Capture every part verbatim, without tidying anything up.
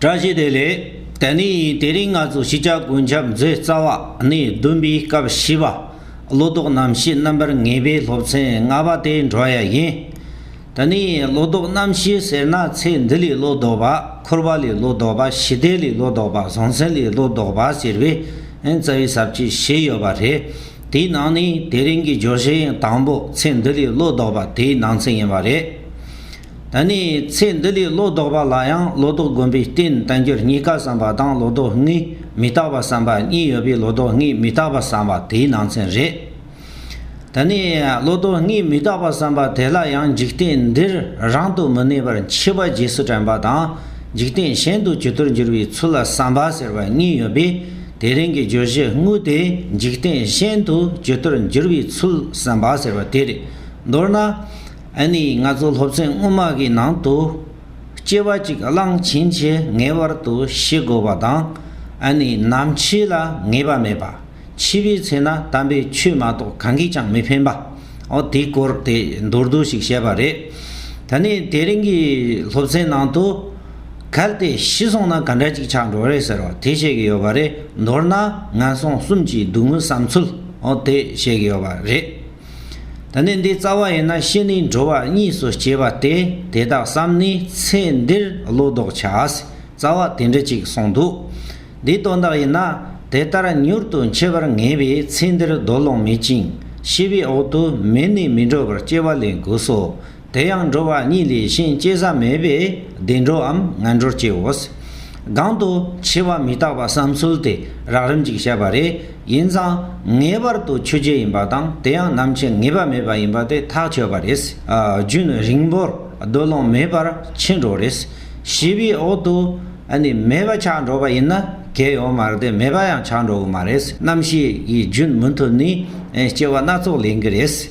བཀྲ་ཤིས་བདེ་ལེགས། དེ་ནས་དེ་རིང་ང་ཚོ་ཤེས་བྱ་གོ་ཁྱབ་མཛོད་རྩ་བ་ནས་བདུན་པའི་སྐབས་བཞི་པ། བློ་ལྡོག་རྣམ་བཤད་རྣམ་པར་ངེས་པའི་སློབ་ཚན་ལྔ་པ་དེ་འགྲོ་ཡ་ཡིན། དེ་ནས་བློ་ལྡོག་རྣམ་བཤད་ཟེར་ན་ཚེ་འདི་ལས་བློ་ལྡོག་པ། འཁོར་བ་ལས་བློ་ལྡོག་པ། ཞི་བདེ་ལས་བློ་ལྡོག་པ། བཟང་སེམས་ལས་བློ་ལྡོག་པ་ཟེར་བའི་རྩ་བའི་ས་བཅད་བཞི་ཡོད་པ་རེད། དེའི་ནང་ནས་དེ་རིང་གི་བརྗོད་གཞི་ཡང་དང་པོ་ཚེ་འདི་ལས་བློ་ལྡོག་པ་དེའི་ནང་ཚན་ཡིན་པ་རེད། ད་ནི་ཚེ་འདི་ལས་བློ་ལྡོག་པ་ལ་ཡང་བློ་ལྡོག་སྒོམ་པའི་རྟེན་བསྟན་འགྱུར་རྙེད་དཀའ་བསམ་པ་དང་བློ་ལྡོག་ལྔའི་མི་རྟག་པ་བསམ་པ་གཉིས་ཡོད་པའི་བློ་ལྡོག་ལྔའི་མི་རྟག་པ་བསམ་པ་དེའི་ནང་ཚན་རེད། ད་ནི་བློ་ལྡོག་ལྔའི་མི་རྟག་པ་བསམ་པ་དེ་ལ་ཡང་འཇིག་རྟེན་འདིར་རང་དུ་མི་གནས་པར་འཆི་བ་རྗེས་སུ་དྲན་པ་དང་། འཇིག་རྟེན་གཞན་དུ་ཇི་ལྟར་འགྱུར་བའི་ཚུལ་ལ་བསམ་པ་ཟེར་བ་གཉིས་ཡོད་པས། དེ་རིང་གི་བརྗོད་གཞི་དངོས་དེ་འཇིག་རྟེན་གཞན་དུ་ཇི་ལྟར་འགྱུར་བའི་ཚུལ་བསམ་པ་ཟེར་བ་དེ་རེད། མདོར་ན། ཨ་ནི་ང་ཚོ་སློབ་ཚན་སྔོན་མ་གི་ནང་དུ། སྐྱེ་བ་གཅིག་གླང་ཆེན་གྱིས་ངེས་པར་དུ་ཤི་དགོས་པ་དང་། ཨ་ནི་ནམ་འཆི་ལ་ངེས་པ་མེད་པ། འཆི་བའི་ཚེ་ན་དམ་པའི་ཆོས་མ་གཏོགས་གང་གིས་ཀྱང་མི་ཕན་པ། འོ་དེའི་སྐོར་དེ་མདོར་བསྡུས་ཤིག་བཤད་པ་རེད། ད་ནི་དེ་རིང་གི་སློབ་ཚན་ནང་དུ། གལ་ཏེ་ཤི་སོང་ན་ག་འདྲ་ཅིག་ཆགས་འགྲོ་རེད་ཟེར་བ་དེ་བཤད་ཀྱི་ཡོད་པ་རེད། མདོར་ན་ངན་སོང་གསུམ་གྱི་སྡུག་བསྔལ་བསམ་ཚུལ་འོ་དེ་བཤད་ཀྱི་ཡོད་པ་རེད། ད་ནི་འདི་རྩ་བ་ཡིན་ན་ཤི་ནས་འགྲོ་བ་གཉིས་སུ་སྐྱེ་བ་སྟེ། དེ་དག་བསམ་ནས་ཚེ་འདིར་བློ་ལྡོག་བྱ། རྩ་བ་དེ་འདྲ་ཅིག་གསུངས་འདུག་འདིའི་དོན་དག་ཡིན་ན། དེ་ལྟར་མྱུར་དུ་འཆི་བར་ངེས་པས་ཚེ་འདིར་འདོད་ལོང་མེད་ཅིང་། ཤི་བའི་འོག་ཏུ་མེད་ནས་མི་འགྲོ་བར་སྐྱེ་བ་ལེན་དགོས་སོ། དེ་ཡང་འགྲོ་བ་གཉིས་ལས་གཞན་སྐྱེ་ས་མེད་པས་བདེ་འགྲོའམ་ངན་འགྲོར་སྐྱེའོ། གང་དུ་འཆི་བ་མི་རྟག་པ་བསམ་ཚུལ་དེ་རགས་རིམ་གྱིས་བཤད་པ་རེད། ཡིན་ཙང་ངེས་པར་དུ་འཆི་རྒྱུ་ཡིན་པ་དང་དེ་ཡང་ནམ་འཆི་ངེས་པ་མེད་པ་ཡིན་པ་དེ་ཐག་ཆོད་པ་རེད། ཨ། རྒྱུན་རིང་པོར་འདོད་ལོང་མེད་པར་འཆི་འགྲོ་རེད། ཤི་བའི་འོག་ཏུ་ཨ་ནི་མེད་པ་ཆགས་འགྲོ་བ་ཡིན་ན་གལ་ཡོད་མ་རེད་དེ། མེད་པ་ཡང་ཆགས་འགྲོ་གི་མ་རེད། རྣམ་ཤེས་ཀྱིས་རྒྱུན་མི་མཐུད་ནས་སྐྱེ་བ་སྣ་ཚོགས་ལེན་གི་རེད།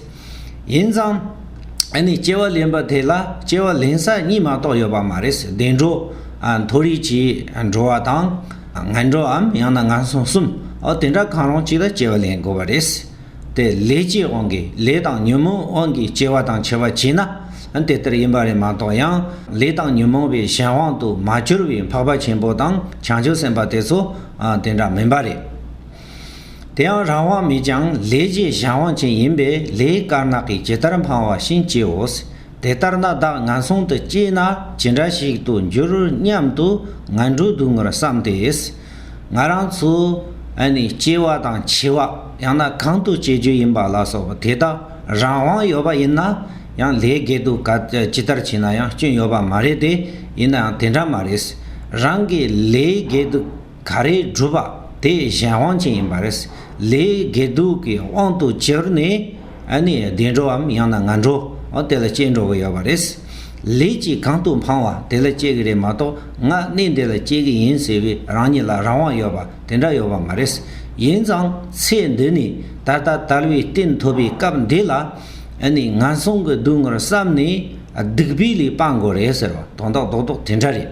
ཡིན་ཙང་། ཨ་ནི་སྐྱེ་བ་ལེན་པ་དེ་ལ་སྐྱེ་བ་ལེན་ས་གཉིས་མ་གཏོགས་ཡོད་པ་མ་རེད། བདེ་འགྲོ། ཨ། མཐོ་རིས་ཀྱི་འགྲོ་བ་དང་། ངན་འགྲོའམ་ཡང་ན་ངན་སོང་གསུམ། ཨོ་དེ་འདྲ་གང་རུང་གཅིག་ལ་སྐྱེ་བ་ལེན་དགོས་པ་རེད། དེ་ལས་ཀྱི་དབང་གིས་ལས་དང་ཉོན་མོངས་དབང་གིས་སྐྱེ་བ་དང་འཆི་བ་བྱས་ན། ཨ། དེ་ལྟར་ཡིན་པ་རེད་མ་གཏོགས་ཡང་ལས་དང་ཉོན་མོངས་པའི་གཞན་དབང་དུ་མ་གྱུར་བའི་འཕགས་པ་ཆེན་པོ་དང་བྱང་ཆུབ་སེམས་དཔའ་དེ་ཚོ། ཨ། དེ་འདྲ་མིན་པ་རེད། དེ་ཡང་རང་དབང་མེད་ཀྱང་ལས་ཀྱི་གཞན་དབང་ཅན་ཡིན་པས་ལས་དཀར་ནག་གིས་ཇི་ལྟར་འཕངས་པ་བཞིན་སྐྱེའོ། དེ་ལྟར་ན་བདག་ངན་སོང་དུ་སྐྱེས་ན་ཇི་འདྲ་ཞིག་ཏུ་འགྱུར་སྙམ་དུ་ངན་འགྲོའི་སྡུག་བསྔལ་བསམ་སྟེ། ང་རང་ཚོ་ཨ་ནི་སྐྱེ་བ་དང་འཆི་བ་ཡང་ན་གང་དུ་སྐྱེ་རྒྱུ་ཡིན་པ་ལ་སོགས་པ་དེ་དག་རང་དབང་ཡོད་པ་ཡིན་ན་ཡང་ལས་དགེ་སྡིག་ག་ཇི་ལྟར་བྱས་ན་ཡང་སྐྱོན་ཡོད་པ་མ་རེད་དེ། ཡིན་ནའང་དེ་འདྲ་མ་རེད། རང་གི་ལས་དགེ་སྡིག་ག་རེ་བསྒྲུབས་པ་དེ་གཞན་དབང་ཅན་ཡིན་པ་རེད། ལས་དགེ་སྡིག་གི་དབང་དུ་གྱུར་ནས་ཨ་ནི་བདེ་འགྲོའམ་ཡང་ན་ངན་འགྲོ་འོ་དེ་ལ་སྐྱེ་འགྲོ་གི་ཡོད་པ་རེད། ལས་ཀྱིས་གང་དུ་འཕངས་པ་དེ་ལ་སྐྱེ་གི་རེད་མ་གཏོགས་ང་གནས་འདི་ལ་སྐྱེ་གི་ཡིན་ཟེར་བའི་རང་ཉིད་ལ་རང་དབང་ཡོད་པ་དེ་འདྲ་ཡོད་པ་མ་རེད། ཡིན་ཙང་ཚེ་འདི་ནས་ད་ལྟ་དལ་བའི་རྟེན་ཐོབ་པའི་སྐབས་འདི་ལ་ཨ་ནི་ངན་སོང་གི་སྡུག་བསྔལ་བསམ་ནས་སྡིག་པའི་ལས་སྤང་དགོས་རེད་ཟེར་བ་དོན་དག་རྡོག་རྡོག་དེ་འདྲ་རེད།